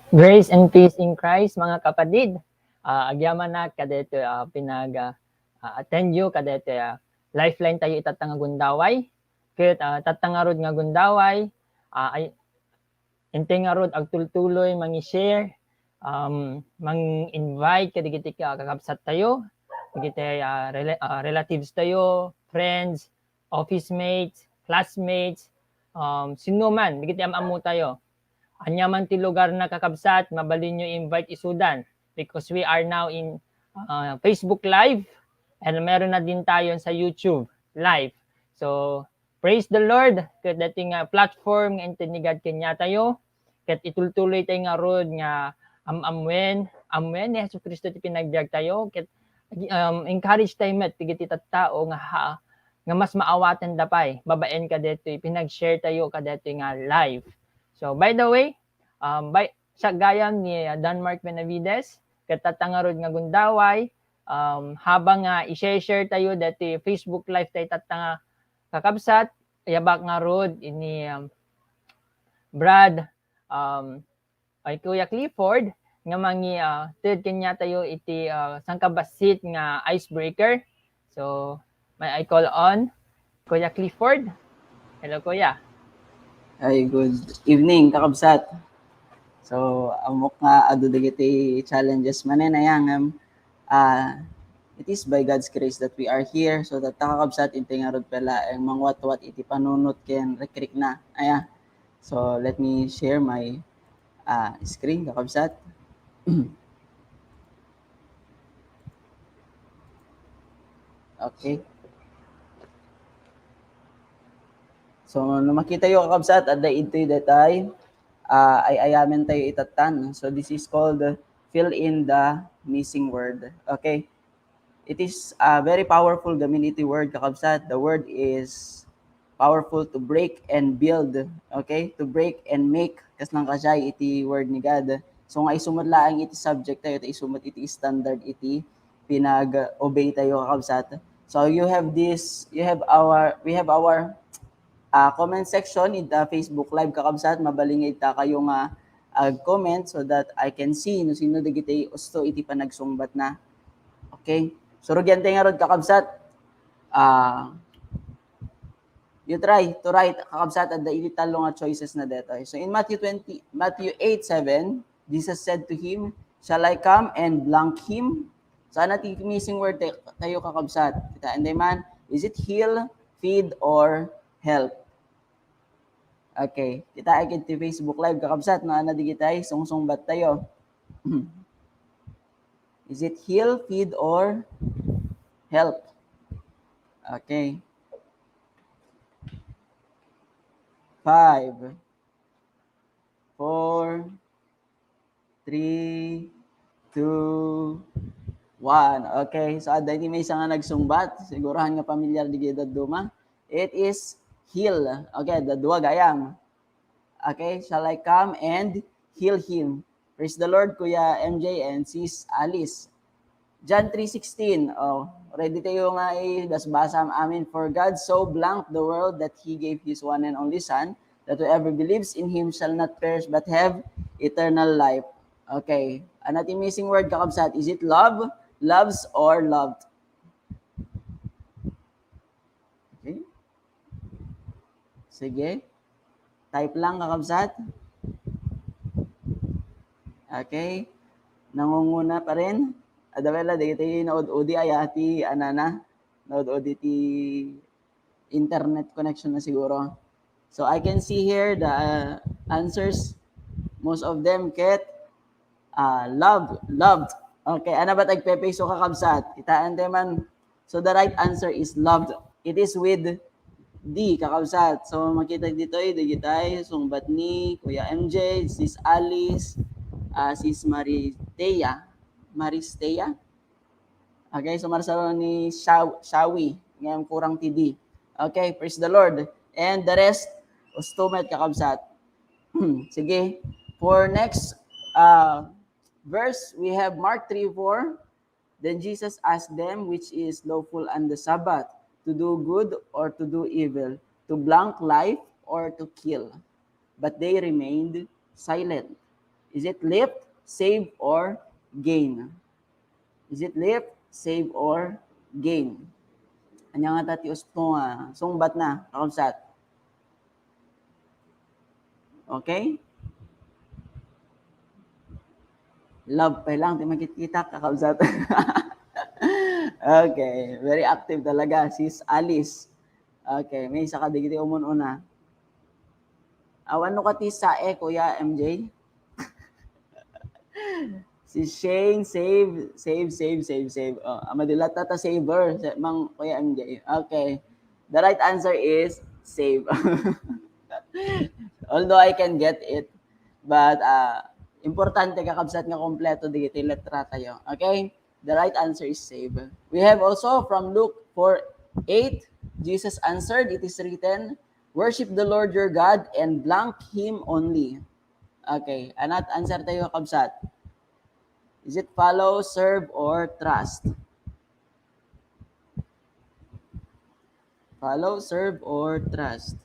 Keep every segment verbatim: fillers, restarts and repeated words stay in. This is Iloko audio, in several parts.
Grace and peace in Christ, mga kapatid. Ah, agyamanak kadaytoy, ah, pinag, ah, ah, attend yo kadaytoy, ah, lifeline tayo itatta nga gundaway. Ket, ah, tatta ngarud nga gundaway, ah, ay, intay ngarud agtultuloy mangi-share, um, mang-invite kadagiti ka-, kakabsat tayo, dagiti, ah, rela-, ah, relatives tayo, friends, office mates, classmates, um, sinno man, dagiti am-ammo tayo. Ania man ti lugarna, kakabsat, mabalinyo i-invite isudan because we are now in, uh, Facebook Live and meron na din tayo sa YouTube Live. So, praise the Lord ket daytoy nga platform nga inted ni God kaniatayo, ket itultuloy tayo ngarud nga am-amuen, amuen ni Jesu-Cristo ti panagbiag tayo, ket, um, encourage tayo met dagiti tattao nga ha-, nga mas maawatenda pay babaen kadaytoy pinag-share tayo kadaytoy nga live. So, by the way, um, by, siak gayam ni, uh, Danmark Benavides, ket tatta ngarud nga gundaway, um, habang nga i-share-share tayo daytoy Facebook Live tayo tatta nga kakabsat, ayabak ngarud ni, um, Brad, um, ay Kuya Clifford, nga mangi-, ah, ted kaniatayo iti, ah, sangkabassit nga icebreaker. So, may I call on Kuya Clifford? Hello, Kuya. Hi, good evening, kakabsat. So, ammok nga adu dagiti challenges manen, aya ngem, ah, it is by God's grace that we are here. So, tatta, kakabsat, intay ngarud pay laeng mangwatwat iti panunot ken rikrikna. Aya. So, let me share my, ah, screen, kakabsat. Okay. So, no makita yo, kakabsat, adda ditoy daytay, ah, ay-ayamen tayo itattan. So, this is called, uh, fill in the missing word. Okay. It is, uh, very powerful gamin iti word, kakabsat. The word is powerful to break and build, okay? To break and make, kas nangkasiay iti word ni God. So, nga isu met laeng iti subject tayo, ta isu met iti standard iti pinag-obey tayo, kakabsat. So, you have this, you have our, we have our, uh, comment section in the Facebook Live, kakabsat. Mabalin nga ita kayo nga ag-comment so that I can see no sino dagiti usto iti panagsungbatna. Okay? So, rugian tayo ngarud, kakabsat. Ah, you try to write, kakabsat, adda iti tallo nga choices na detoy. So, in Matthew twenty, Matthew eight seven, Jesus said to him, "Shall I come and blank him?" So, ano ti missing word tayo, tayo, kakabsat? Kitaen tayo man, is it heal, feed, or help? Okay. Kitaen iti Facebook Live, kakabsat, no? Ano digitay? Sungsungbat tayo. Is it heal, feed, or help? Okay. Five, four, three, two, one. Okay, so adda iti maysa nga nagsungbat. Siguro haan nga pamilyar dagiti dadduma. It is heal. Okay, dadduma gayam. Okay, "Shall I come and heal him?" Praise the Lord, Kuya M J and Sis Alice. John three sixteen. Oh, ready tayo nga ibasbasa amin. "For God so loved the world that he gave his one and only Son, that whoever believes in him shall not perish but have eternal life." Okay. Ano ti missing word, kakabsat? Is it love, loves, or loved? Okay. Sige. Type lang, kakabsat. Okay. Nangunguna pa rin. Adda pay la dagiti naud-udi aya ti anana. Naud-udi ti internet connection na siguro. So I can see here the, uh, answers. Most of them ket, uh, love, loved. Okay, ano ba tagpepeso, kakabsat? Kitaen tayo man. So the right answer is loved. It is with D, kakabsat. So makita ditoy, dagitay sungbat ni Kuya M J, Sis Alice, ah, Sis Maritea. Maristea? Okay, so Marcelo ni Shaw-, Shawi. Ngayon kurang ti D. Okay, praise the Lord. And the rest, usto met, kakabsat. Sige. For next, uh, verse, we have Mark three four. Then Jesus asked them, "Which is lawful on the Sabbath, to do good or to do evil, to blank life or to kill?" But they remained silent. Is it lift, save, or gain? Is it lift, save, or gain? Ania ngata ti usto nga sungbatna, kakabsat? Okay? Love pa lang ti makitkitak, kakabsat. Okay, very active talaga, Sis Alice. Okay, maysa kadagiti umun-una. Awan no kati sae, Kuya M J? Si Shane, save, save, save, save, save. Oh, ama dilat tata saver, sa-, mang Kuya M J. Okay. The right answer is save. Although I can get it, but, uh, importante, kakabsat, nga kompleto dagiti letra tayo. Okay? The right answer is save. We have also from Luke four eight, Jesus answered, "It is written, 'Worship the Lord your God and blank him only.'" Okay, anat answer tayo, kabsat? Is it follow, serve, or trust? Follow, serve, or trust?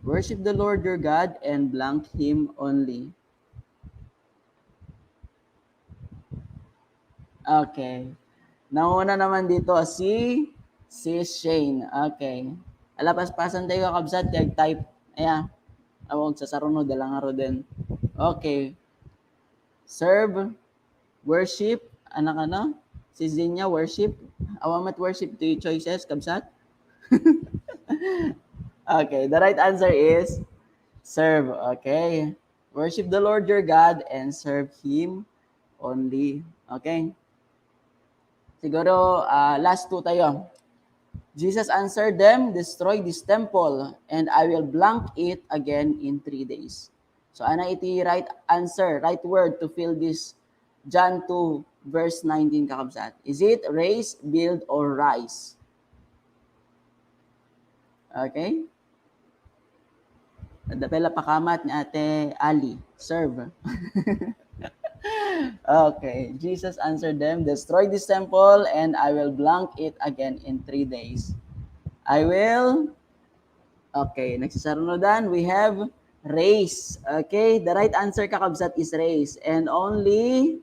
Worship the Lord your God and blank him only. Okay. Nauna naman dito si, si Shane. Okay. Ala, paspasan tayo, kabsat, kag type. Ayan. Awag sa saruno, dala nga ro din. Okay. Serve, worship, anak, ano? Si Zinya, worship. Awan met worship, two choices, kabsat. Okay, the right answer is serve. Okay. Worship the Lord your God and serve Him only. Okay? Siguro, ah, last two tayo. Jesus answered them, "Destroy this temple, and I will blank it again in three days." So, ana iti right answer, right word to fill this John two, verse nineteen, kakabsat? Is it raise, build, or rise? Okay? Adda pay la pakamat ni Ate Ali. Serve. Okay. Jesus answered them, "Destroy this temple, and I will blank it again in three days." I will, okay, nagsasarunodan. We have raise. Okay, the right answer, kakabsat, is raise. And only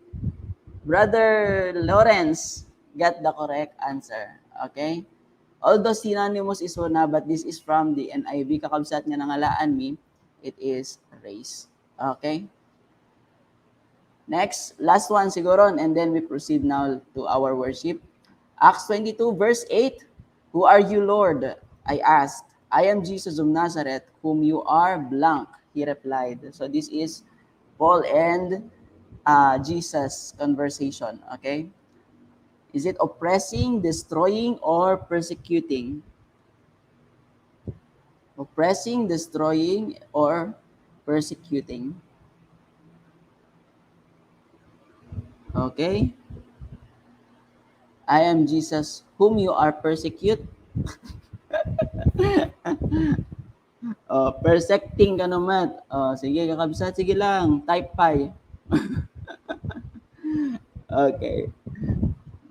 Brother Lawrence got the correct answer. Okay? Although synonymous is una, but this is from the N I V, kakabsat, nga nangalaanmi, it is raise. Okay? Next, last one siguro, and then we proceed now to our worship. Acts twenty-two, verse eight, "Who are you, Lord?" I asked. "I am Jesus of Nazareth, whom you are blank," he replied. So this is Paul and, uh, Jesus conversation, okay? Is it oppressing, destroying, or persecuting? Oppressing, destroying, or persecuting? Okay. "I am Jesus whom you are persecute." Oh, persecting ka naman. Oh, sige, kakabsat, sige lang. Type pay. Okay.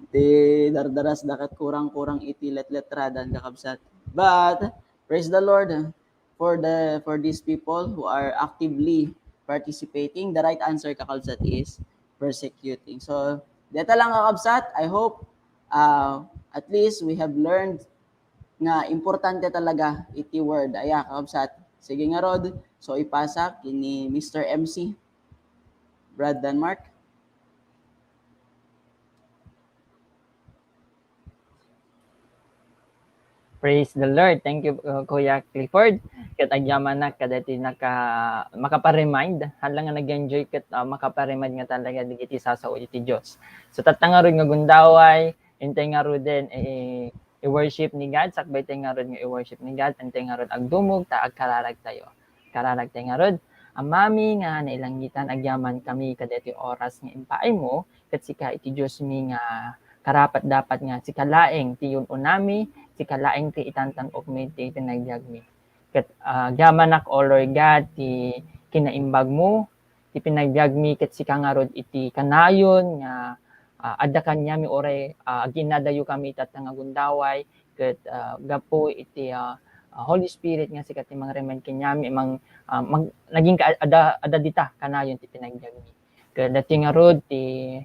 Ti dardaras dakat kurang-kurang iti letletradan, kakabsat. But, praise the Lord, for the, for these people who are actively participating. The right answer, kakabsat, is persecuting. So, deta lang, kakabsat. I hope, uh, at least we have learned nga importante talaga iti word. Aya, kakabsat. Sige ngarud. So, ipasa kini Mister M C, Brad Denmark. Praise the Lord. Thank you, uh, Kuya Clifford. Ket agyamanak kadati naka-, makapa-remind. Haan lang nga nag-enjoy ket, uh, makapa-remind nga talaga dagiti sasao iti Dios. So, tatta ngarud nga gundaway, intay ngaruden, eh, i-worship ni God, sakbay tay ngarud nga i-worship ni God, intay ngarud agdumog ta agkararag tayo. Kararag tay ngarud, Amami nga nailangitan, agyaman kami kadaytoy oras nga impaaymo, ket sika iti Diosmi nga karapat-dapat nga sika laeng ti yun-unami, sika laeng ti itantan-okmi ti panagbiagmi. Ket, ah, agyamanak, O Lord God, ti kinaimbagmo, ti panagbiagmi, ket sika ngarud iti kanayon nga, ah, adda kaniami, uray, ah, aginadayo kami itatta nga gundaway, ket, ah, gapu iti, ah, ah, Holy Spirit nga sika ti mang-remind kaniami, mang-, ah, mang-, naging ka-, adda, adda dita kanayon ti panagbagmi. Ket daytoy ngarud ti,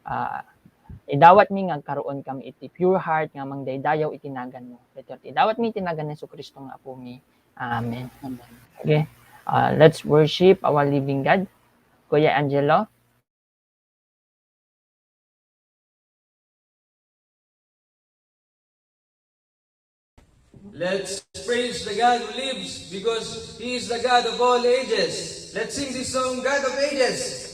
ah, idawatmi nga agkaroon kami iti pure heart nga mangdaydayaw iti naganmo. Daytoy ti idawatmi iti nagan ni Jesu-Cristo nga Apomi. Amen. Amen. Okay. Ah, let's worship our living God. Kuya Angelo. Let's praise the God who lives, because He is the God of all ages. Let's sing this song, God of Ages.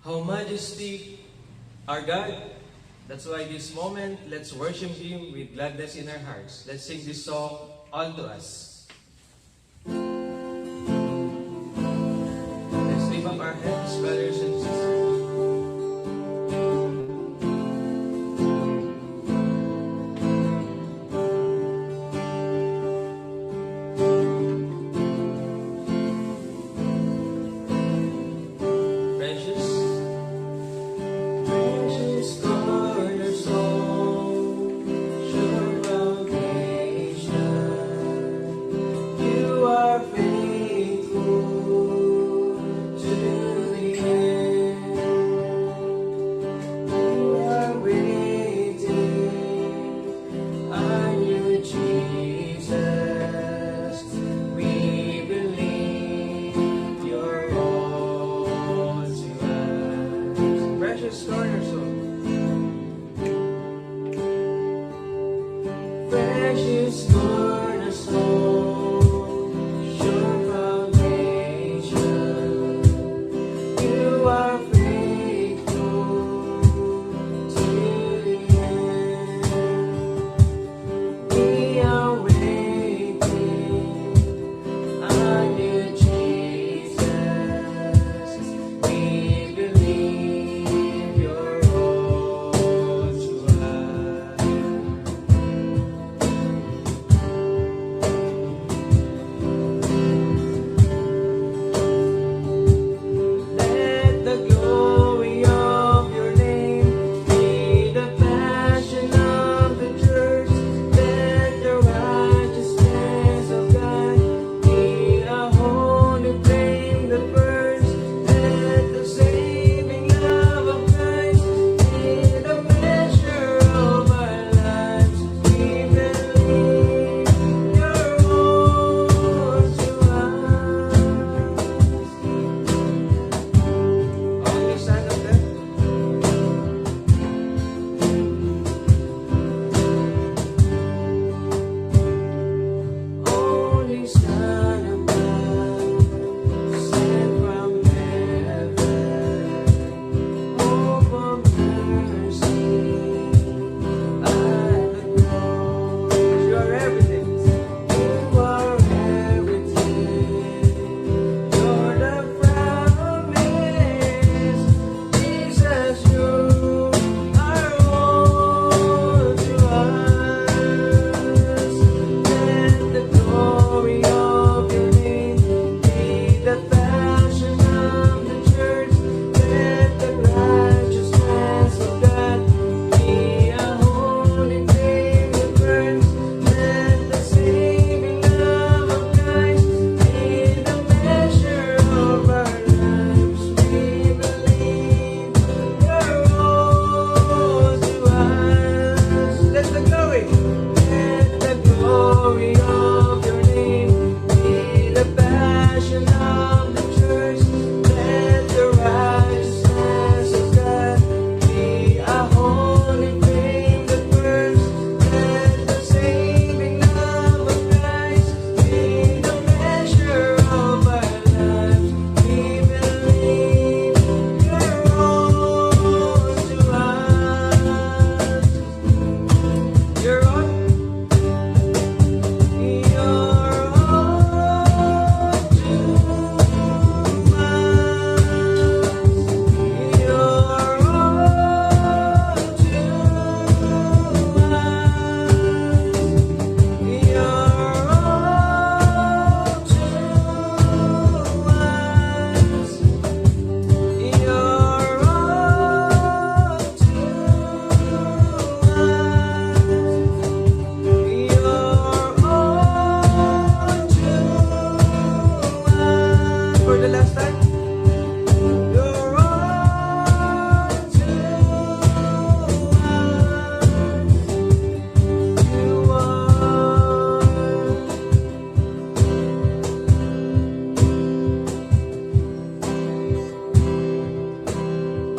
How majestic our God. That's why this moment, let's worship Him with gladness in our hearts. Let's sing this song, All to Us. Brothers and sisters, precious, precious cornerstone, sure foundation, you are faithful to the end. We are waiting on you, Jesus. We believe you're all to us. Precious cornerstone. Precious cornerstone, sure foundation, you are faithful to the end. We are waiting on you, Jesus. We believe you're all to us. Let the glory of your name be the passion of the church. Let the righteousness of God be a holy flame that burns. Let the saving love of Christ be the measure of our lives. We believe you're all to us. Only Son of God. Only Son of God, sent from heaven, hope of mercy, at the cross. You are everything. You are everything. You're the promise. Jesus, you are all to us. Let the glory of your name be the passion of the church. Let the righteousness of God be a holy flame that burns. Let the saving love of Christ be the measure of our lives. We believe you're all to us. Let the glory, let the glory of your name be the passion of the church. Let the righteousness of God be a holy flame that burns. Let the saving love of Christ be the measure of our lives. We believe you're all to us. You're all, you're all to us. You're all to us. You're all to us. You're all to us. You're all to us. For the last time. You're all to us. You are.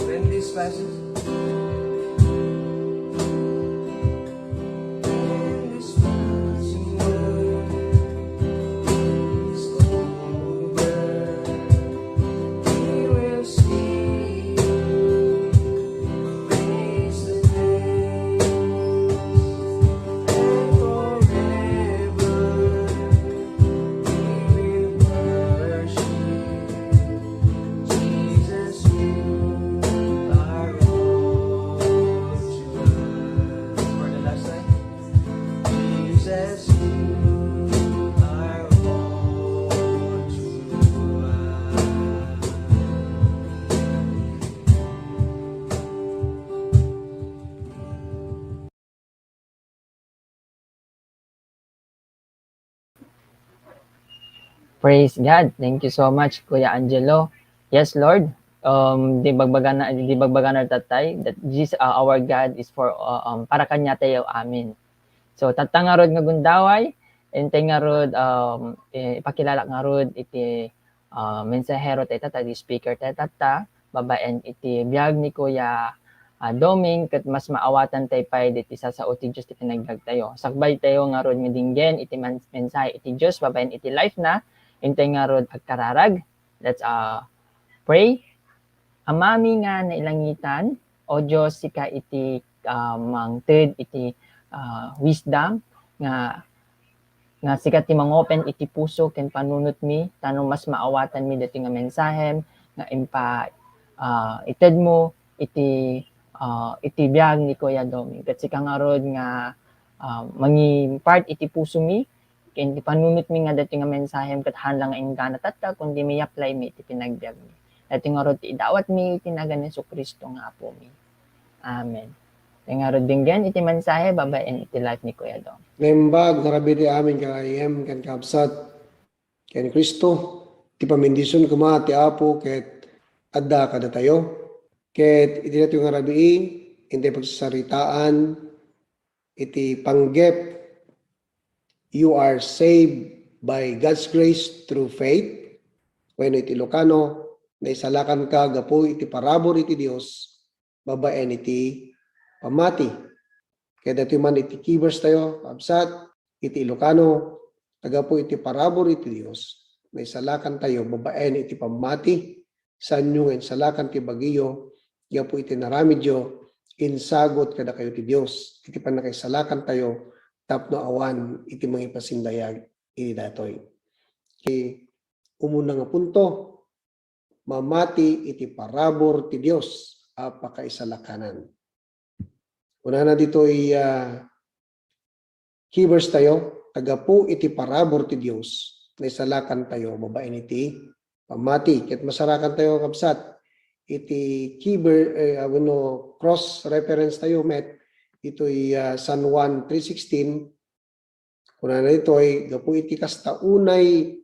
When this passage, when this passage is over, we will see you face to face, and forever we will worship Jesus Praise God. Thank you so much, Kuya Angelo. Yes, Lord. Um, di bagbagana, di bagbagana tatay that Jesus, uh, our God is for, uh, um, para kanya tayo. Amen. So, tatta ngarud nga gundaway, intay ngarud, um, eh, ipakilala ngarud iti, uh, mensahero tayo tatta, di speaker tayo tatta, babaen iti biag ni Kuya, ah, Doming, ket mas maawatan tayo pay diti sasao ti Dios ti panagbiag tayo. Sakbay tayo ngarud nga dinggen iti man-, mensahe iti Dios babaen iti life na, intay ngarud agkararag. Let's, uh, pray. Amami nga nailangitan, O Dios, sika iti, ah, mangted iti, ah, wisdom nga, nga sika ti mangopen iti puso ken panunotmi, tano mas maawatanmi datoy nga mensahem nga impa-, ah, itedmo iti, ah, iti biag ni Kuya Doming. Ket sika ngarud nga, ah, mangin-part iti pusomi, ken ti panunotmi nga datoy nga mensahem ket haan la nga inggana tatta, kundi mi-apply mi iti panagbiagmi. Datoy ngarud ti idawatmi iti nagan ni Jesu-Cristo nga Apomi. Amen. Datoy ngarud dinggen iti mensahe babaen iti life ni Kuya Dom. Naimbag nga rabii ti amin, Kuya Em, ken kabsat, ken Cristo, ti pammendision koma ti Apo ket adda kadatayo. Ket iti datoy nga rabii, intay pagsasaritaan iti panggep, "You are saved by God's grace through faith." Wenno iti Ilocano, "Naisalakanka gapu iti parabur iti Dios babaen iti pammati." Ket datoy man iti key verse tayo, kabsat, iti Ilocano, "Ta gapu iti parabur iti Dios, naisalakantayo babaen iti pammati." Saanyo nga insalakan ti bagiyo gapu iti naramidyo, insagut kadakayo ti Dios iti pannakaisalakantayo tapno awan iti mangipasindayag iti datoy. Ti umuna nga punto, mamati iti parabur ti Dios a pakaisalakanan. Kunana ditoy, ah, key verse tayo, "Ta gapu iti parabur ti Dios, naisalakantayo babaen iti pammati." Ket masarakantayo, kabsat, iti key ver-, eh, ah, wenno cross reference tayo met, itoy, ah, San Juan three sixteen, kunana ditoy, "Gapu iti kasta unay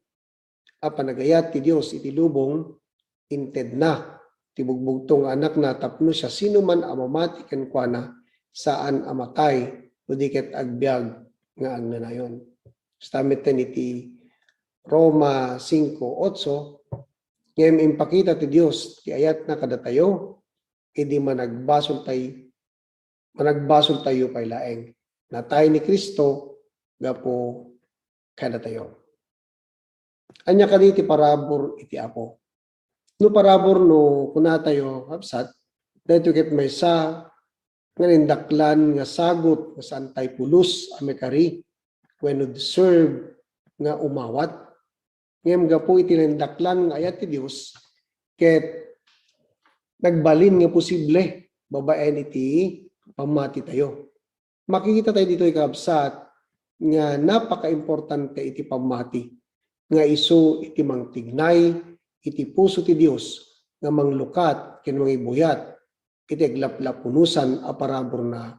a panagayat ti Dios iti lubong, intedna ti bugbugtong nga Anakna tapno siasinoman a mamati kenkuana, saan a matay, no di ket agbiag nga agnanayon." Kasta metten iti Roma cinco ocho, ngem impakita ti Dios ti ayatna kadatayo idi managbasoltay-, managbasoltayo pay laeng. Natay ni Cristo gapu kadatayo. Ania kadi ti parabur iti Apo? No parabur no kunatayo, kabsat, daytoy ket maysa nga nindaklan nga sagut nga saantay pulos a maikari wenno deserve nga umawat. Ngem gapu iti nindaklan nga ayat ti Dios, ket nagbalin nga posible babaen iti pammatitayo. Makikita tayo ditoy, kabsat, nga napakaimportante iti pammati nga isu iti mangtignay iti puso ti Dios nga manglukat ken mangibuyat iti aglaplapunosan a paraburna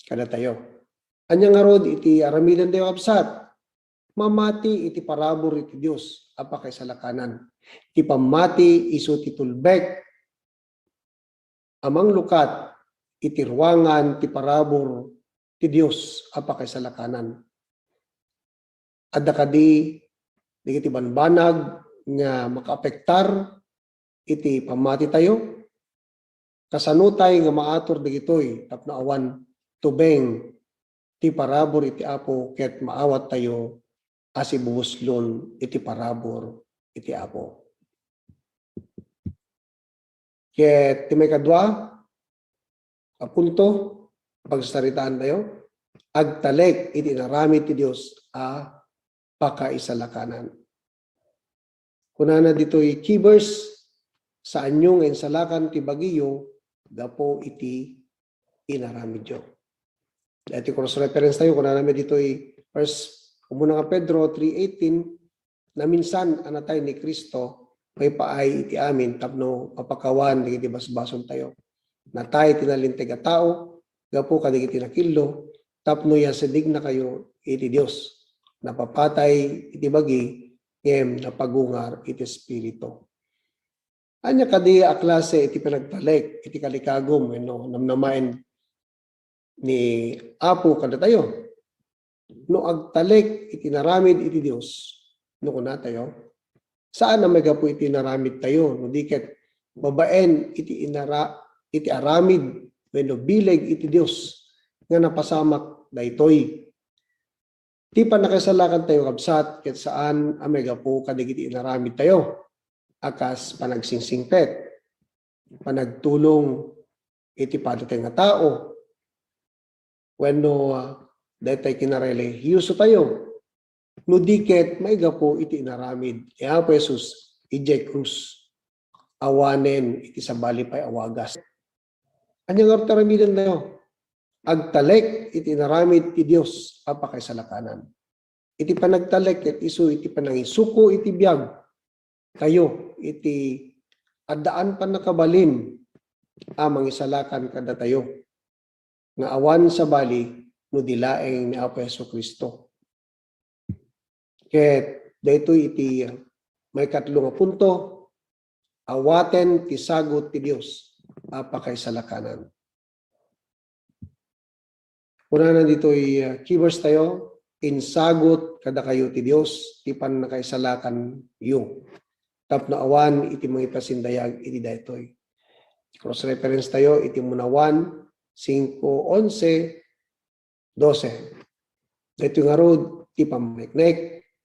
kadatayo. Ania ngarud iti aramidendayo, kabsat? Mamati iti parabur iti Dios a pakaisalakanan. Ti pammati isu ti tulbek a manglukat iti ruangan ti parabur ti Dios a pakaisalakanan. Adda kadi dagiti banbanag nga makaapektar iti pammatitayo? Kasanotay nga maatur dagitoy tapno awan tubeng ti parabur iti Apo ket maawattayo a sibubuslon iti parabur iti Apo? Ket ti maikadua a punto, pagsasaritaantayo, agtalek iti inaramid ti Dios a pakaisalakanan. Kunana ditoy key verse, "Saanyo nga insalakan ti bagiyo gapu iti inaramidyo." Daytoy cross reference tayo, kunana met ditoy First, umuna nga Pedro three eighteen, "Naminsan a natay ni Cristo maipaay iti amin tapno mapakawan dagiti basbasoltayo. Natay ti nalinteg a tao gapu kadagiti nakillo tapno yasedignakayo iti Dios. Napapatay iti bagi ngem napagungar iti Espiritu. Ania kadi a klase iti panagtalek iti kalikagum wenno namnamaen ni Apo kadatayo? No agtalek iti inaramid iti Dios, no kunatayo, saan a maigapu iti inaramidtayo, no di ket babaen iti inara-, iti aramid wenno bileg iti Dios nga napasamak daytoy. Ti pannakaisalakantayo, kabsat, ket saan a maigapu kadagiti inaramidtayo a kas panagsingsingsingpet, panagtulong iti padatay nga tao, wenno, ah, daytoy kinarelihiyosotayo, no di ket maigapu iti inaramid ni Apo Jesus idiay krus, awanen iti sabali pay a wagas. Ania ngarud ti aramidennayo? Agtalek iti inaramid ti Dios a pakaisalakanan. Iti panagtalek ket isu iti panangisuko iti biag tayo iti addaan pannakabalin a mangisalakan kadatayo nga awan sabali no di laeng ni Apo Jesu-Cristo. Ket daytoy iti maikatlo nga punto, awaten ti sagut ti Dios a pakaisalakanan. Kunana ditoy, uh, key verse tayo, "Insagut kadakayo ti Dios ti pannakaisalakanyo, tapno awan iti mangipaasindayag iti daytoy." Cross reference tayo iti umuna Juan cinco once, doce. Daytoy ngarud ti pammaneknek,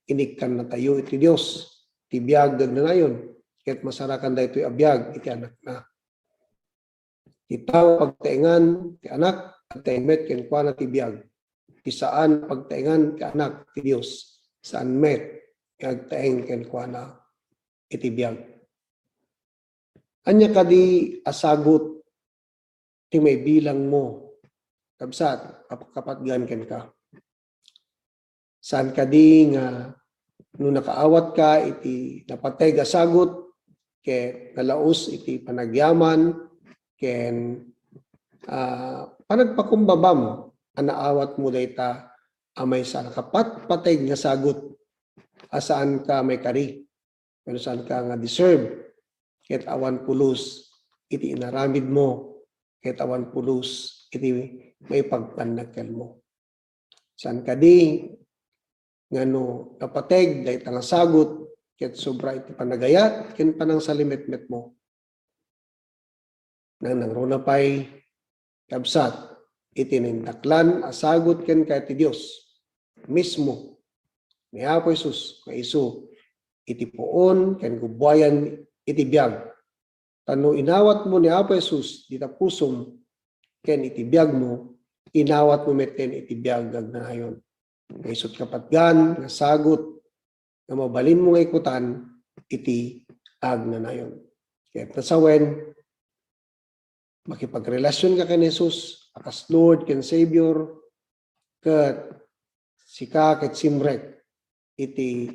inikkannatayo iti Dios, ti biag nga agnanayon, ket masarakan daytoy a biag iti Anakna. Ti tao pagtaengan ti Anak, agtaeng met kenkuana ti biag. Ti saan pagtaengan ti Anak ti Dios, saan met nga agtaeng kenkuana iti biag. Ania kadi a sagut ti maibilangmo, kabsat, kap-, kapatgan kenka? Saan kadi nga no nakaawatka iti napateg a sagut ket nalaus iti panagyaman ken, ah, panagpakumbabam a naawatmo dayta a maysa a nakapatpateg nga sagut a saanka maikari, wenno saanka nga deserve, ket awan pulos iti inaramidmo, ket awan pulos iti maipagpannakkelmo. Saan kadi nga no napateg dayta nga sagut ket sobra iti panagayat ken panangsalimetmetmo? Nangnangruna pay, kabsat, iti naindaklan a sagut kenka ti Dios mismo ni Apo Jesus nga isu iti puon ken gubuayan iti biag. Ta no inawatmo ni Apo Jesus dita pusom ken iti biagmo, inawatmo metten iti biag nga agnanayon. Nga isut' kapatgan nga sagut nga mabalinmo nga ikutan iti agnanayon. Ket ta sawen, makipagrelasionka ken Jesus a kas Lord ken Savior, ket sika ket simrek iti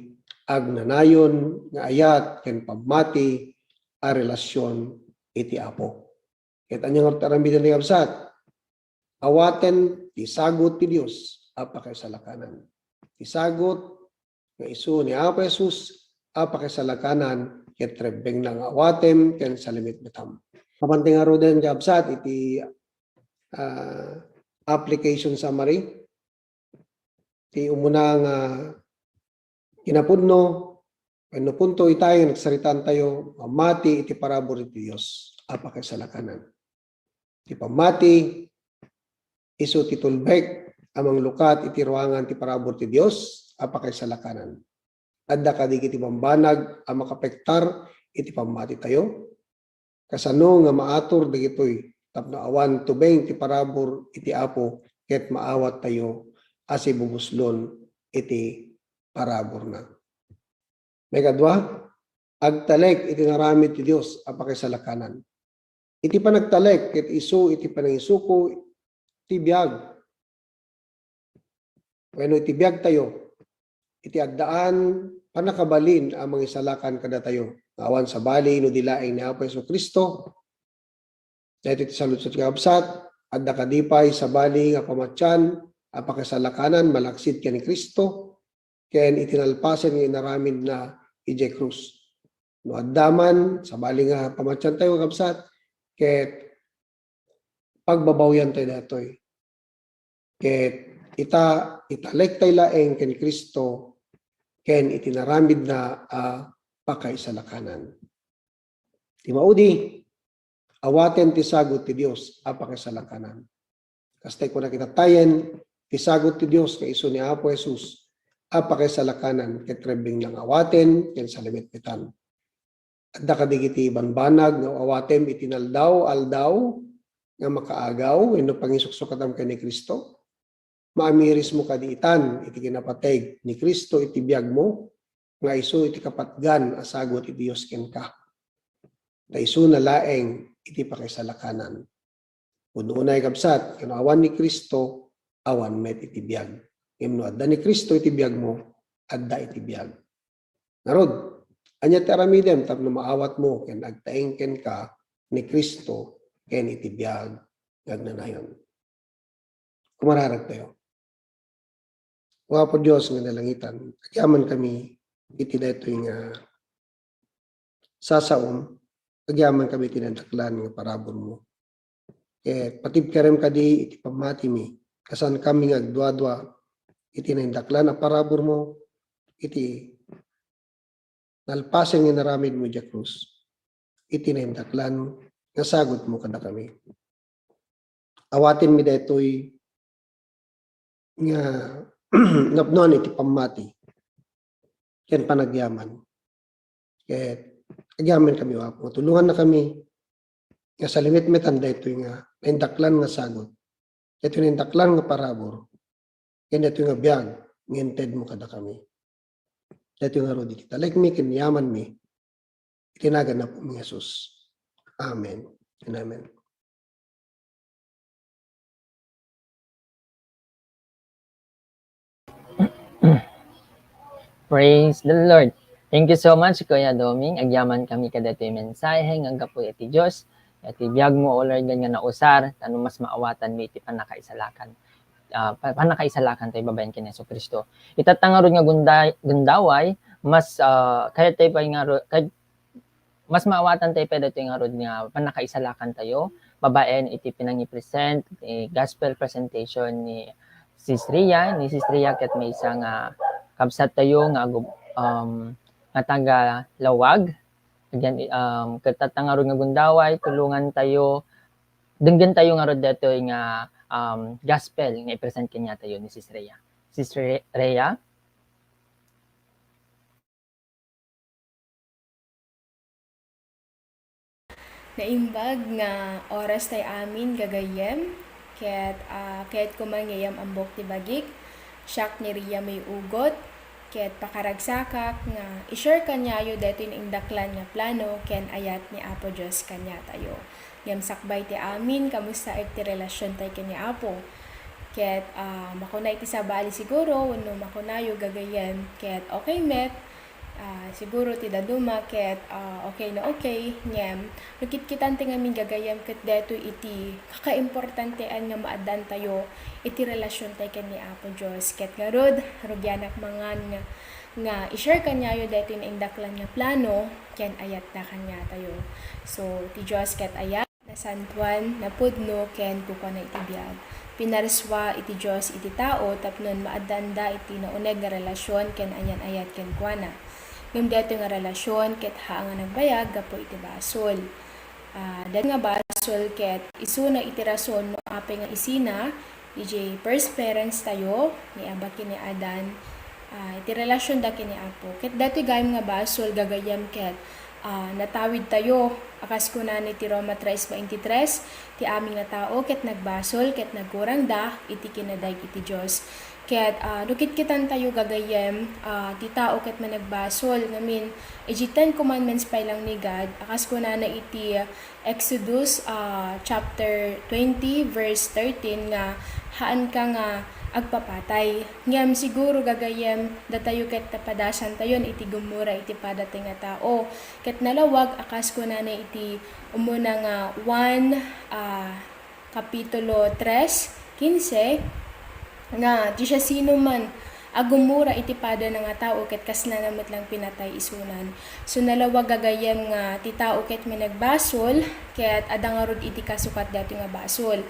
agnanayon nga ayat ken pammati a relasion iti Apo. Ket ania ngarud ti aramiden ti kabsat? Awaten ti sagut ti Dios a pakaisalakanan. Ti sagut nga isu ni Apo Jesus a pakaisalakanan ket rebbengna nga awatem ken salimitmetam. Apan ti ngaruden ti kabsat iti, ah, application summary, ti umuna nga kinapudno wenno punto itay nga nagsaritaantayo, mamati iti parabur iti Dios a pakaisalakanan. Ti pammati, isu ti tulbek a manglukat iti ruangan ti parabur ti Dios a pakaisalakanan. Adda kadi iti bambanag a makapektar iti pammatitayo? Kasano nga maatur dagitoy tapno awan tubeng ti parabur iti Apo ket maawattayo a sibubuslon iti paraburna? Maikadua, agtalek iti naramid ti Dios a pakaisalakanan. Iti panagtalek ket isu iti panangisuko ti biag wenno iti biagtayo, iti addaan pannakabalin a mangisalakan kadatayo, nga awan sabali no di laeng ni Apo Jesu-Cristo. Daytoy ti saludsod nga kabsat, adda kadi pay sabali nga pamatian a pakaisalakanan malaksid ken ni Cristo? ken iti nalpasen nga inaramidna idiay krus. No adda man, sabali nga pamatiantayo, kakabsat, ket pagbabawiantayo daytoy. Ket ita, italektayo laeng ken Cristo ken iti naramidna a pakaisalakanan. Ti maudi, awaten ti sagut ti Dios a pakaisalakanan. Kasta, kuna kitattayen, ti sagut ti Dios nga isu ni Apo Jesus a pakaisalakanan ket rebbengna nga awaten ken salimetmetan. Adda kadagiti banbanag nga awatem iti naldaw-aldaw nga makaagaw wenno pangisuksukatam ken ni Cristo? Maamirismo kadi itan iti kinapateg ni Cristo iti biagmo nga isu iti kapatgan a sagut iti Dios kenka? Ta isuna laeng iti pakaisalakanan. Pudno unay, kabsat, no awan ni Cristo, awan met iti biag. Ngem no adda ni Cristo iti biagmo, adda iti biag. Ngarud, ania ti aramidem tapno maawatmo ken agtaeng kenka ni Cristo ken iti biag nga agnanayon? Kumararagtayo. O Apo Dios nga nalangitan, agyamankami iti daytoy nga sasaom, agyamankami iti nadaklan nga paraburmo. Ket patibkerem kadi iti pammatimi, kasaankami nga agduadua iti naindaklan a paraburmo, iti nalpasen nga inaramidmo idiay krus, iti naindaklan nga sagutmo kadakami. Awatenmi daytoy nga napnoan iti pammati ken panagyaman. Ket agyamankami, O Apo, tulongannakami nga salimetmetan daytoy nga naindaklan nga sagut, daytoy naindaklan nga parabur, ken daytoy nga biag nga intedmo kadakami. Daytoy ngarud iti talekmi ken yamanmi, iti nagan ni Apomi Jesus. Amen and amen. Praise the Lord. Thank you so much, Kuya Doming. Agyamankami kadaytoy mensahe nga aggapu iti Dios. Iti biagmo, O Lord, nga nausar, tapno mas maawatanmi iti pannakaisalakan. Ah, pa-, pannakaisalakantayo babaen ken Jesu-Cristo. Itatta ngarud nga gunda-, gundaway, mas, ah, kayatyo pay ngarud, kay-, mas maawatantayo pay daytoy ngarud nga pannakaisalakantayo babaen iti pinangipresent, eh, gospel presentation ni Sis Ria. Ni Sis Ria ket maysa nga kabsattayo nga agu-, um, nga taga Laoag. Again, um, ket tatta ngarud nga gundaway, tulongantayo, denggentayo ngarud daytoy nga, um, gospel nga i-present kaniatayo ni Sis Ria. Sis Re-, Ria? Naimbag nga oras tay amin, gagayyem, ket, ah, ket koma nga iyam ambok ti bagik, siak ni Ria May Ugot, ket pakaragsakak nga i-share kaniayo daytoy naindaklan nga plano ken ayat ni Apo Dios kaniatayo. Ngem sakbay ti amin, kamustaek ti relasiontayo ken ni Apo? Ket, ah, makuna iti sabali siguro, wenno makunayo, gagayyem, ket okay met, ah, siguro ti dadduma ket, ah, okay na okay, ngem no kitkitan ti ngamin, gagayyem, ket daytoy iti kakaimportantean nga maaddantayo iti relasiontayo ken ni Apo Dios. Ket ngarud, rugianak mangan nga, nga i-share kaniayo daytoy naindaklan nga plano ken ayatna kaniatayo. So, ti Dios ket ayat, nasantoan, napudno, ken kukuana iti biag. Pinarsua iti Dios iti tao tapno maaddaanda iti nauneg nga relasion ken anian-ayat kenkuana. Ngem daytoy nga relasion ket haan nga nagbayag gapu iti basol. Ah, daytoy nga basol ket isuna iti rason no apay nga isina idiay first parents tayo, ni Eva ken ni Adan, ah, iti relasionda ken ni Apo. Ket daytoy gayam nga basol, gagayyem, ket, ah, natawidtayo, a kas kunana iti Roma tres veintitrés, ti amin nga tao ket nagbasol ket nagkurangda iti kinadayeg iti Dios. Ket, ah, no kitkitantayo, gagayyem, ah, ti tao ket managbasol ngamin, idiay Ten Commandments pay lang ni God, a kas kunana iti Exodus, ah, chapter twenty, verse thirteen nga, "Haanka nga agpapatay." Ngem siguro, gagayyem, datayo ket napadasantayon iti gumura iti padatay nga tao. Ket nalawag a kas kunana iti umuna nga Juan, ah, Kapitulo tres, quince, nga ti siasinoman agummura iti padana nga tao ket kasla na met lang pinatay isunan. So, nalawag gagayyem nga ti tao ket managbasol, ket adda ngarud iti kasukat daytoy nga basol.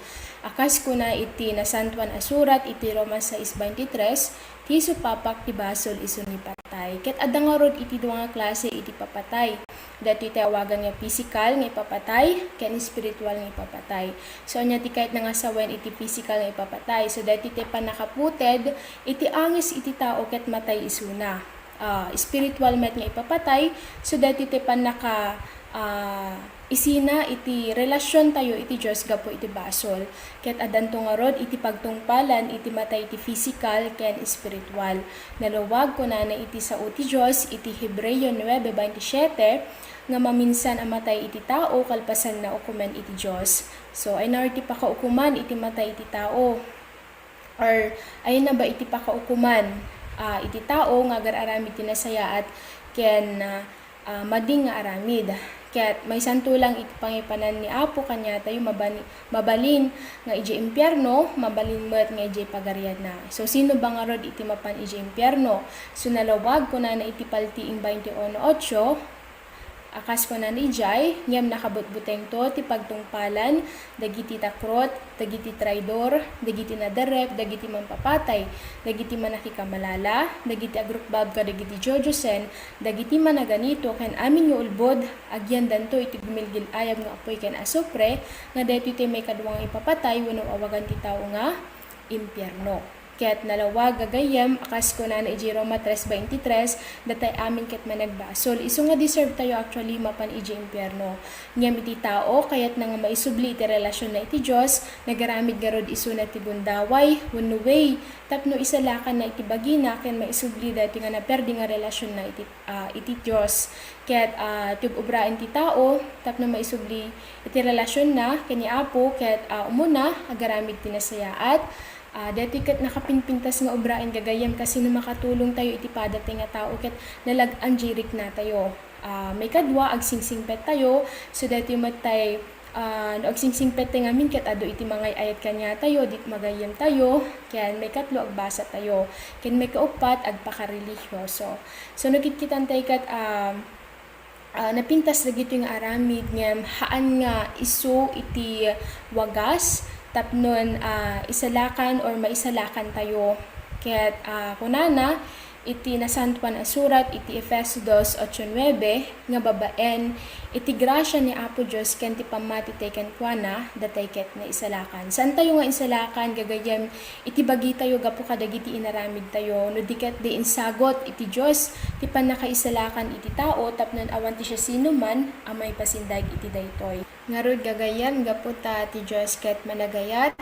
A kas kuna iti Nasantoan a Surat iti Roma sais veintitres, ti supapak ti basol isu ni patay. Ket adda ngarud iti dua nga klase iti papatay. Daytoy ti awagan nga pisikal nga ipapatay, ken espiritual nga ipapatay. So, ania ti kayatna nga sawen iti pisikal nga ipapatay? So, daytoy ti pannakaputed iti angis iti tao ket matay isuna. Ah, espiritual met nga ipapatay, so daytoy ti pannaka, ah, isina iti relasiontayo iti Dios gapu iti basol. Ket addanto ngarud iti pagtungpalan iti matay iti pisikal ken espiritual. Nalawag kunana iti sao ti Dios iti Hebreo nuebe veintisiete nga maminsan a matay iti tao kalpasanna ukomen iti Dios. So, ania ti pakaukoman iti matay iti tao? Or ania ba iti pakaukoman, ah, iti tao nga agar-aramid ti nasayaat ken, ah, ah, madi nga aramid? Ket maisanto lang iti pangipanan ni Apo kaniatayo mabani-, mabalin nga idiay impierno, mabalin met nga idiay pagarianna. So, sino ba ngarud iti mapan idiay impierno? So, nalawag kunana iti Paltiing twenty-one ocho, a kas kunana idiay, ngem nakabutbutengto ti pagtungpalan dagiti takrot, dagiti traidor, dagiti naderrep, dagiti mampapatay, dagiti manakikamalala, dagiti agrukbab kadagiti diodiosen, dagiti managanito, ken amin nga ulbod, agyandanto iti gumilgil-ayab nga apuy ken asupre, nga daytoy ti maikadua nga ipapatay wenno awagan ti tao nga impierno. Ket nalawag gagayyem, a kas kunana iti Roma tres veintitres, datay amin ket managbasol. Isu nga deserve tayo actually mapan iti impierno. Ngem iti tao, kayatna nga maisubli iti relasionna iti Dios, nagaramid ngarud isuna ti gundaway wenno way tapno isalakanna iti bagina ken maisubli daytoy nga naperdi nga relasionna iti, ah, iti Dios. Ket, ah, ti ub-obraen ti tao tapno maisubli iti relasionna ken ni Apo ket, ah, umuna, agaramid ti nasayaat. Ah, daytoy ket nakapinpintas nga obraen gagayyem, kasino makatulong tayo iti padatay nga tao ket nalag-an diay riknatayo. Ah, maikadua, agsingsingpet tayo. So, daytoy met tay, ah, no agsingsingpet tay ngamin ket adu iti mangay-ayat kaniatayo, di magayyem tayo, ken maikatlo, agbasa tayo. Ken maikauppat, agpakarelihiyoso. So, nakitkitan tay ket, ah, ah, napintas dagitoy nga aramid ngem haan nga isu iti wagas tapnon, ah, isalakan or maisalakan tayo. Ket, ah, kunana iti Nasantoan a Surat iti Efeso dos ocho nuebe nga babaen iti grasia ni Apo Dios ken ti pammati tay kenkuana, datay ket naisalakan. Saantayo nga insalakan gagayyem iti bagitayo gapu kadagiti inaramidtayo, no di ket di insagut iti Dios ti pannakaisalakan iti tao tapnon awan ti siasinoman a maipasindag iti daytoy. Ngarud gagayyem, gapu ta ti Dios ket managayat,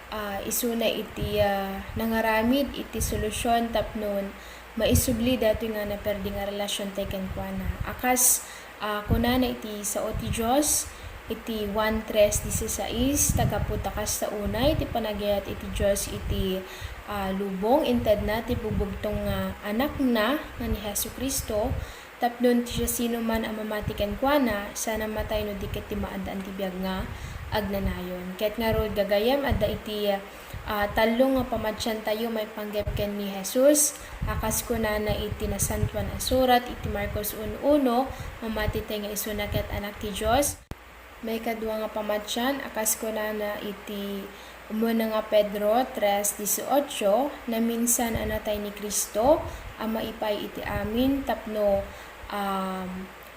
ah, isuna iti, ah, nangaramid iti solusion tapnon maisubli daytoy nga naperdi nga relasion tay kenkuana. A kas Ah, kunana iti sao ti Dios iti Juan tres dieciséis, ta gapu ta kasta unay ti panagayat iti Dios iti, ah, lubong, intedna ti bugbugtong nga Anakna nga ni Jesu-Cristo, tapno ti siasinoman a mamati kenkuana, saan a matay no di ket ti maaddaan ti biag nga agnanayon. Ket ngarud, gagayyem, adda iti ah, tallo nga pamatiantayo maipanggep ken ni Jesus, a kas kunana iti Nasantoan a Surat iti Marcos uno uno, mamati tay nga isuna ket Anak ti Dios. Maikadua nga pamatian, a kas kunana iti umuna nga Pedro tres dieciocho, naminsan a natay ni Cristo a maipaay iti amin tapno, um,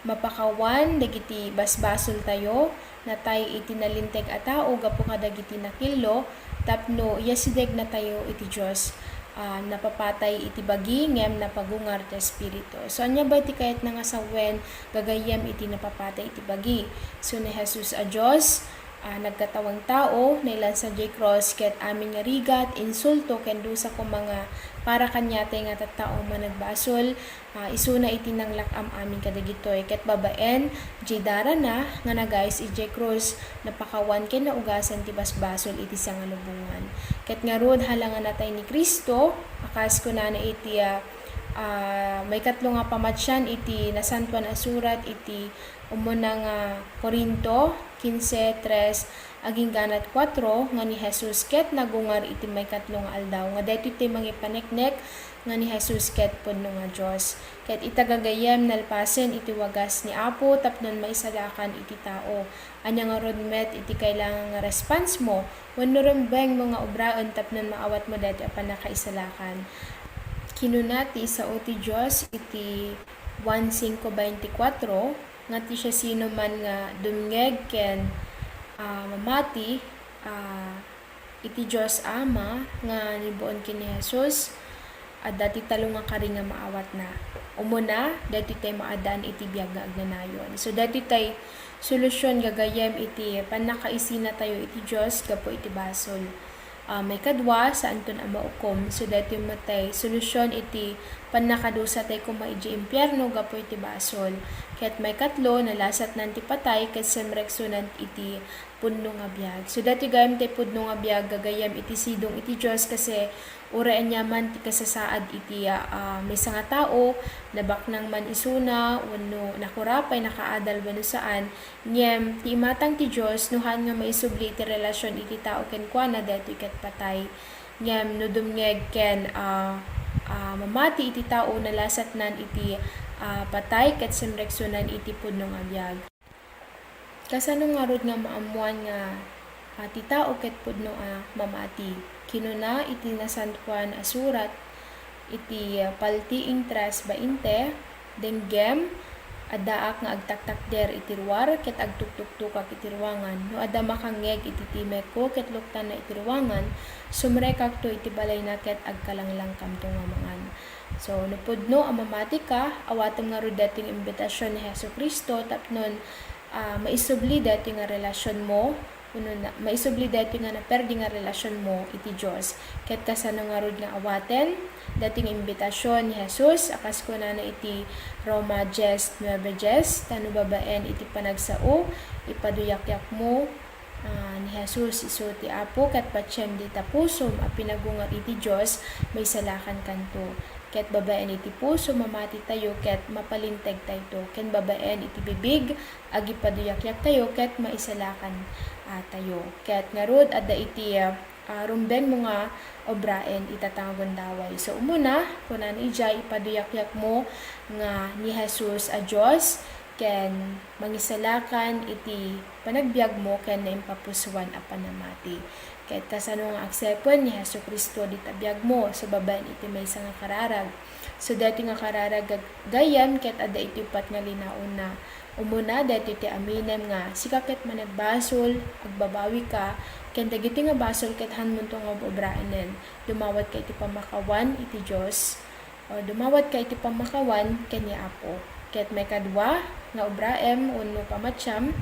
mapakawan dagiti basbasoltayo, natay iti nalinteg a tao gapu kadagiti nakillo, tapno iasidegnatayo iti Dios. Ah, napapatay iti bagi, ngem napagungar ti espiritu. So, ania ba ti kayatna nga sawen gagayyem iti napapatay iti bagi? So, ni Jesus a Dios, ah, nagkatawang tao, nailansa diay krus, ket amin nga rigat, insulto, ken dusa koma nga para kaniatay nga tattao managbasol, Ah, isuna iti nanglak-am amin kadagitoy, ket babaen, diay darana nga nagayus idiay krus, napakawan ken naugasan ti basbasol iti sangalubongan. Ket ngarud, hala nga natay ni Cristo, a kas kunana iti, ah, ah, maikatlo nga pamatian iti Nasantoan a Surat iti umuna nga Corinto quince tres, agingganat kuatro, nga ni Jesus ket nagungar iti maikatlo nga aldaw, nga daytoy ti mangipaneknek nga ni Jesus ket pudno nga Dios. Ket ita gagayyem, nalpasen iti wagas ni Apo tapno maisalakan iti tao. Ania ngarud met iti kailangan nga response mo wenno rumbeng mo nga obraen tapno maawat mo daytoy a pannakaisalakan? Kinuna ti sao ti Dios iti Juan cinco veinticuatro, nga ti siasinoman nga dumngeg ken, ah, mamati, ah, iti Dios Ama nga nibuon ken ni Jesus, adda ti tallo nga kari nga maawatna. Umuna, daytoy tay maaddaan iti biag nga agnanayon. So, daytoy tay solusyon gagayyem iti pannakaisinatayo iti Dios gapu iti basol. Ah, maikadua, saanton a maukom. So, daytoy met tay solusyon iti pannakadusa tay koma idiay impierno gapu iti basol. Ket maikatlo, nalasatnan ti patay ket simreksonan iti pudno nga biag. So, daytoy gayam tay pudno nga biag gagayyem iti sidong iti Dios, kasi uray aniaman ti kasasaad iti, ah, maysa nga tao, nabaknang man isuna, wenno nakurapay, nakaadal wenno saan, ngem ti imatang ti Dios, no haan nga maisubli iti relasion iti tao kenkuana, daytoy ket patay. Ngem no dumngeg ken, ah, ah, mamati iti tao, nalasatnan iti, ah, patay ket simreksonan iti pudno nga biag. Kasano ngarud nga maammoan nga, ah, ti tao ket pudno a mamati? Kinuna iti Nasantoan a Surat iti, ah, Paltiing tres bainte, "Denggem, addaak nga agtaktakder iti ruar ket agtuktuktokak iti ruangan. No adda makangngeg iti timekko ket luktanna iti ruangan, sumrekakto iti balayna ket agkalanglangkamto nga mangan." So, no pudno a mamatika, awatem ngarud daytoy nga imbitasion ni Jesu-Cristo tapno ah, maisubli daytoy nga relasionmo, wenno na, maisubli daytoy nga naperdi nga relasionmo iti Dios. Ket kasano ngarud nga awaten daytoy nga imbitasion ni Jesus a kas kunana iti Roma diez nueve diez, "Ta no babaen iti panagsao, ipaduyakyakmo, ah, ni Jesus isu ti Apo, ket patiem dita pusom a pinagungar iti Dios, maisalakankanto." Ket babaen iti puso, mamatitayo ket mapalintegtayto, ken babaen iti bibig, agipaduyakyaktayo ket maisalakan, ah, tayo. Ket ngarud, adda iti, ah, rumbengmo nga obraen ita ta nga gundaway. So, umuna, kunana idiay, ipaduyakyakmo nga ni Jesus a Dios ken mangisalakan iti panagbiagmo ken naimpapusoan a panamati. Ket kasano nga agsipud ni Jesu-Cristo dita biagmo? So, babaen iti maysa nga kararag. So, daytoy nga kararag gag-, gayyem ket adda iti uppat nga linaonna. Umuna, daytoy ti aminem nga sika ket managbasol, agbabawika, ken dagitoy nga basol ket haanmonto nga ob-obraenen. Dumawatka iti pammakawan iti Dios, o dumawatka iti pammakawan ken ni Apo. Ket maikadua nga obraem wenno pamatiam,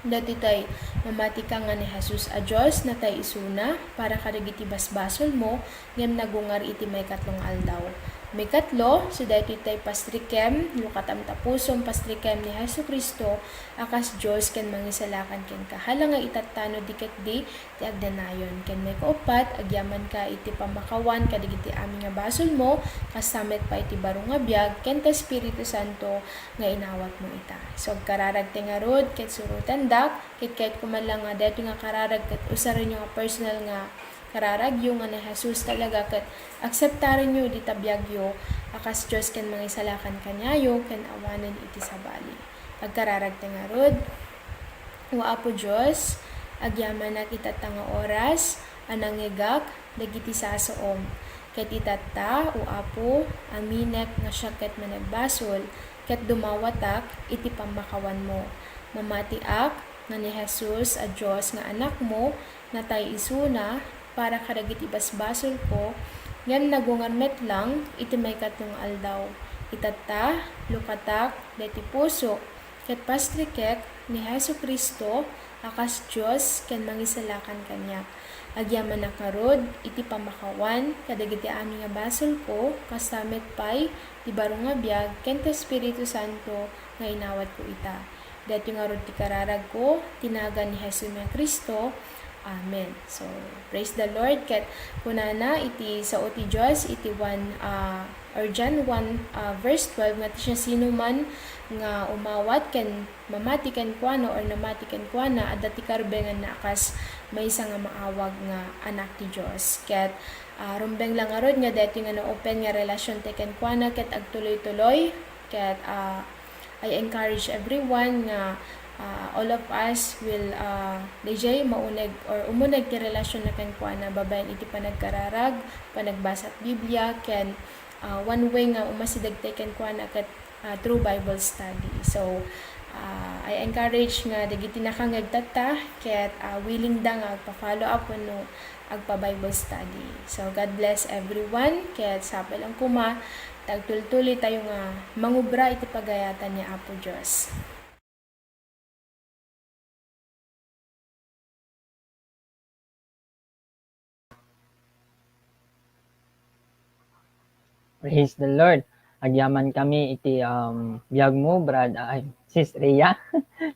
daytoy tay mamatika nga ni Jesus a Dios natay isuna para kadagiti basbasolmo, ngem nagungar iti maikatlo nga aldaw. Maikatlo, so daytoy tay pastrikem, lukatam ta pusom, pastrikem ni Jesu-Cristo a kas Dios ken Mangisalakan kenka. Hala nga itattano di ket di ti agdanayon. Ken maikauppat, agyamanka iti pammakawan kadagiti amin nga basolmo, kas ta met pay ti baro nga biag, ken ti Espiritu Santo nga inawatmo ita. So, agkararagta ngarud, ket surotendak, ket kayatko man lang nga daytoy nga kararag ket usarenyo nga personal nga kararagyo nga ni Jesus talaga, ket akseptarenyo dita biagyo a kas Dios ken Mangisalakan kaniayo, ken awanen iti sabali. Agkararagta ngarud. O Apo Dios, agyamanak itatta nga oras a nangngegak dagiti sasaom. Ket itatta, O Apo, aminek nga siak ket managbasol, ket dumawatak iti pammakawanmo. Mamatiak nga ni Jesus a Dios nga Anakmo, natay isuna para kadagiti basbasolko, ngem nagungar met lang iti maikatlo nga aldaw. Itatta, lukatak daytoy puso, ket pastrikek ni Jesu-Cristo a kas Dios ken Mangisalakan kaniak. Agyamanak ngarud iti pammakawan kadagiti amin nga basolko, kasta met pay ti baro nga biag ken ti Espiritu Santo nga inawatko ita. Daytoy ngarud ti kararagko, ti nagan ni Jesu-Cristo. Amen. So, praise the Lord. Ket kunana iti sao ti Dios iti Juan, ah, or John one, ah, verse twelve, nga ti siasinoman nga umawat ken mamati kenkuana or namati kenkuana, adda ti karbenganna a kas maysa nga maawag nga anak ti Dios. Ket, ah, rumbeng la ngarud nga daytoy nga na-open nga relationtayo kenkuana ket agtuloy-tuloy. Ket, ah, I encourage everyone nga, ah, all of us will, ah, D J, mauneg or umuneg ti relationna kenkuana babaen iti panagkararag, panagbasa ti Biblia, ken, ah, one way nga umasidegtayo kenkuana ket, ah, through Bible study. So, ah, I encourage nga dagiti nakangngeg tatta ket, ah, willing da nga agpa-follow up wenno agpa-Bible study. So, God bless everyone. Ket sapay lang koma, ta agtultuloytayo nga mangubra iti pagayatan ni Apo Dios. Praise the Lord. Agyamankami iti, um, biagmo, Brad, ay, Sis Rhea.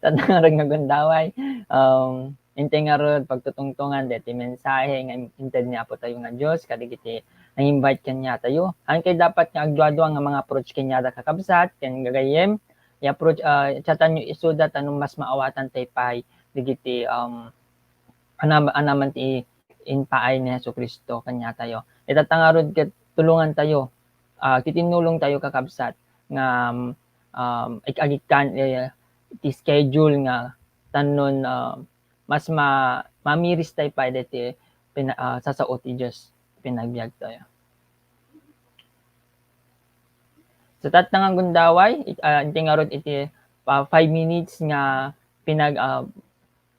Tatta ngarud nga gundaway. Um, intay ngarud pagtutungtongan daytoy mensahe nga in-, inted ni Apo tayo nga Dios, kadagiti nang-invite kaniatayo. Haankayo dapat nga agduadua nga manga-approach kaniada, kakabsat, ken gagayyem, i-approach, ah, chatanyo isuda tapno mas maawatantayo pay dagiti, um, anam-, anaman ti impaay ni Jesu-Cristo kaniatayo. Itatta ngarud ket tulongantayo, ah, kitinnulongtayo, kakabsat, nga, um, ag-, agikkan, eh, ti schedule nga tapno, ah, mas ma-, mamiristayo pay daytoy pina-, ah, sasao ti Dios, pinagbiagtayo. So, tatta nga gundaway, it-, ah, intay ngarud iti, ah, five minutes nga pinag-, ah,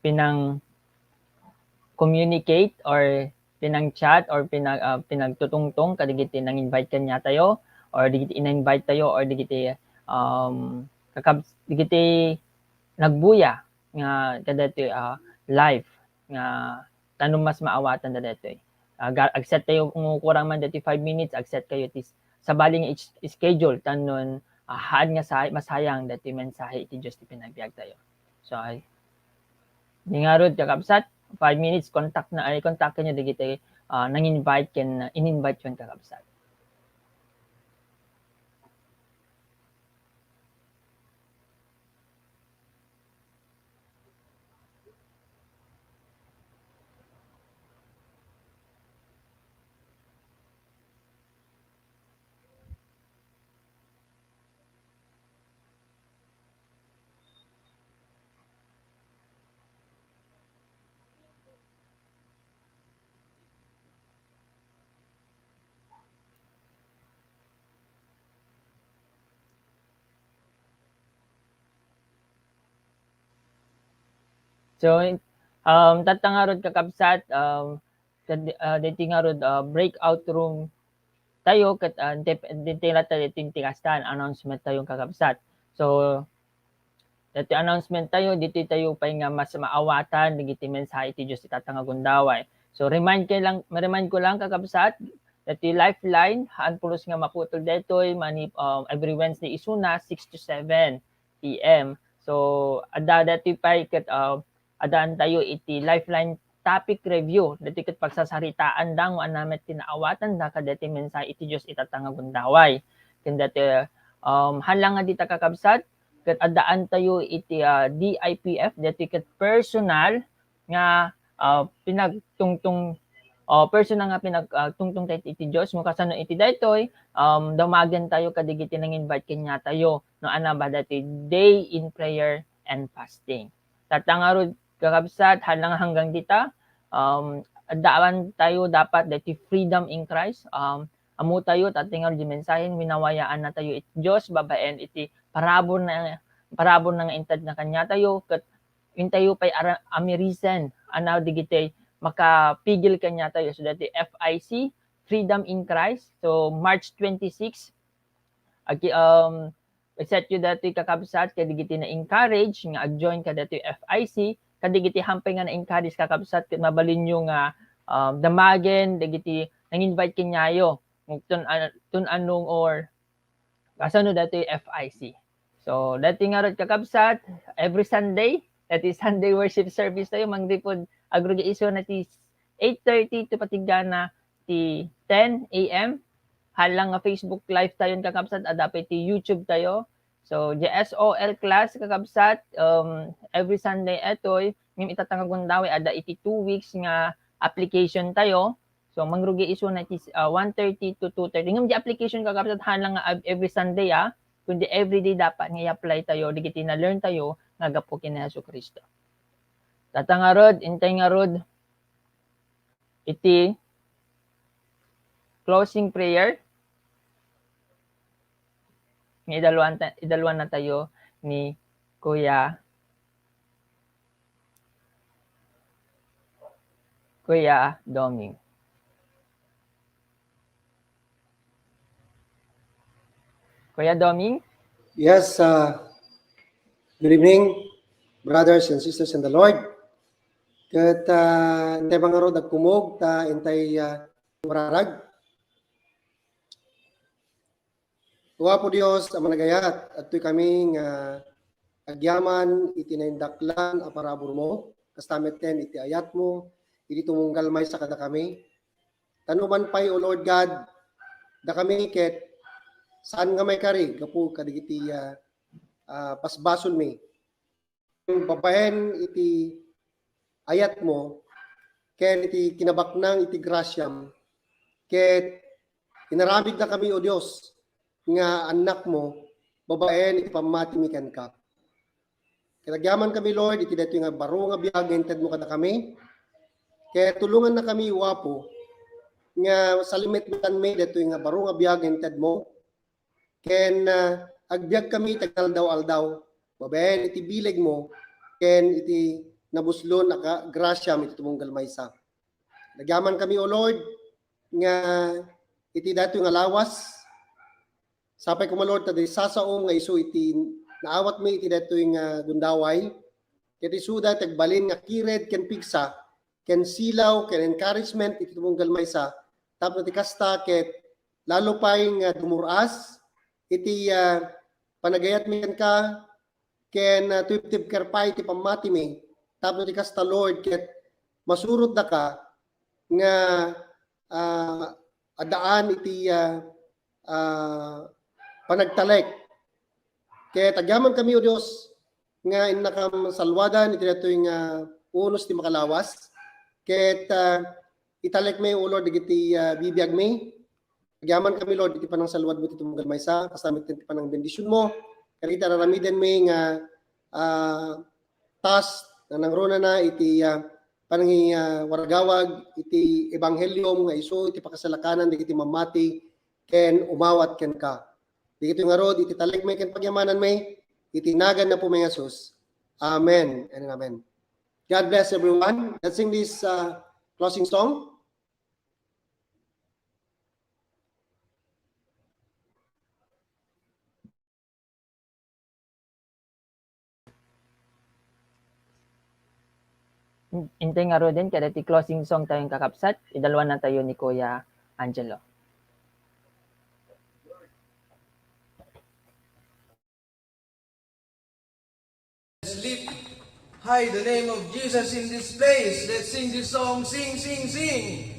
pinang-communicate or pinang-chat or pinag-, ah, pinagtutungtong kadagiti nang-invite kaniatayo or dagiti in-invite tayo or dagiti, um, kakab-, dagiti nagbuya nga kadaytoy, ah, live nga tapno mas maawatantayo daytoy. Ah, ga-, ag-set tayo, kung kurang man daytoy five minutes, ag-set kayo ti s-, sabali nga is-, schedule tapno, ah, haan nga say-, masayang daytoy mensahe iti Dios ti pinabiagtayo. So, ay, di ngarud, kakabsat, five minutes, contact na, ay, kontakenyo dagiti, ah, nang-invite ken, ah, in-invite yon, kakabsat. So, um, tatta ngarud, kakabsat, um, kad-, ah, daytoy ngarud, ah, breakout room tayo, ket, ah, dep-, daytoy latta daytoy ti kastan, announcement tayo, kakabsat. So, daytoy announcement tayo, ditoy tayo pay nga mas maawatan dagiti mensahe ti Dios itatta nga gundaway. So, remind kayo lang, ma-remind ko lang, kakabsat, daytoy Lifeline, haan pulos nga maputol daytoy, mani-, um, every Wednesday isuna, six to seven P M. So, adda daytoy pay ket, uh, addaantayo iti Lifeline topic review. Daytoy ket pagsasaritaan da no ania met ti naawatan da kadaytoy mensahe iti Dios itatta nga gundaway. Ken daytoy, um, haan lang nga dita, kakabsat, ket addaantayo iti, uh, D I P F, daytoy ket personal nga, ah, pinagtungtong, o personal nga pinag-, ah, tungtong tayo iti Dios, no kasano iti daytoy, um, damagen tayo kadagiti nang-invite kaniatayo, no, ania ba daytoy day in prayer and fasting. Tatta ngarud, kakabsat, haan lang hanggang dita, um, addaan tayo dapat daytoy freedom in Christ, um, ammo tayo, tatta ngarud di mensahen, winawayaanna tayo iti Dios, babaen iti parabur na, parabur na nga inted na kaniatayo, ket intayo pay ara-, amirisen, ania dagiti makapigil kaniatayo. So, daytoy F I C, Freedom in Christ. So, March twenty-six, agi-, um, set yo daytoy, kakabsat, kadagiti na-encourage nga ag-join kadaytoy F I C, kadagiti haan pay nga na-encourage, kakabsat, ket mabalinyo nga, um, damagen dagiti nang-invite kaniayo. Tun-, tun-anong or kasano daytoy F I C. So, daytoy ngarud, kakabsat, every Sunday, daytoy Sunday worship service tayo, mangripod agrugi isuna ti eight thirty to patigana ti ten A M. haan lang nga Facebook Live tayon, kakabsat, adda pay ti YouTube tayo. So, J S O L class, kakabsat, um, every Sunday etoy, ngem ita nga gundaway, adda iti two weeks nga application tayo. So, mangrugi isuna iti, ah, one thirty to two thirty. Ngem di application, kakabsat, haan lang nga ev-, every Sunday, ah, kundi everyday dapat nga i-apply tayo, dagiti na-learn tayo nga gapu ken ni Jesu-Cristo. Dayta ngarud, intay ngarud, iti closing prayer, nga idaluan ta-, idaluan na tayo ni Kuya, Kuya Doming. Kuya Doming? Yes, uh, good evening, brothers and sisters in the Lord. Ket, ah, intay ngarud agkumog, ta intay, ah, mararag. O Apo Dios a managayat, adtoy kami nga agyaman iti naindaklan a paraburmo, kasta metten iti ayatmo, iti tumunggal maysa kadakami. Ta numan pay, O Lord God, dakami ket saan nga maikari gapu kadagiti, ah, ah, basbasolmi. Babaen iti ayatmo ken iti kinabaknang iti grasiam, ket inaramidnakami, O Dios, nga annakmo babaen iti pammatimi kenka. Ket agyamankami, Lord, iti daytoy nga baro nga biag nga intedmo kadakami. Ket tulongannakami, O Apo, nga salimetanmi daytoy nga baro nga biag nga intedmo, ken, ah, agbiagkami iti agnaldaw-aldaw babaen iti bilegmo ken iti nabuslon a ka-, grasiam iti tumunggal maysa. Nagyamankami, O Lord, nga iti daytoy nga lawas, sapay koma, Lord, ta di sasaom nga isu iti naawatmi iti daytoy nga gundaway, ket isuda ti agbalin nga kired ken pigsa ken silaw ken encouragement iti tumunggal maysa, tapno ti kasta ket lalo pay nga dumur-as iti, ah, panagayatmi kenka ken, ah, tibtibker pay ti pammatimi, tapno ti kasta, Lord, ket masurotdaka nga, ah, addaan iti, ah, ah, panagtalek. Ket agyamankami, O Dios, nga innakam salwadan iti daytoy nga unos ti makalawas. Ket, ah, italekmi, O Lord, dagiti, ah, bibiagmi. Agyamankami, Lord, iti panangsalwadmo iti tumunggal maysa, kasta met iti panangbendisionmo. Kadagiti aramidenmi nga, ah, task nga nangrunana iti, ah, panangi-, ah, waragawag iti ebanghelio nga isu iti pakasalakanan dagiti mamati ken umawat kenka. Dagitoy ngarud iti talekmi ken pagyamananmi, iti nagan ni Apomi a Jesus. Amen and amen. God bless everyone. Let's sing this, uh, closing song. In-, intay ngaruden, kada ti closing song tayon, kakabsat, idaluan na tayo ni Kuya Angelo. Let's lift high the name of Jesus in this place. Let's sing this song. Sing, sing, sing.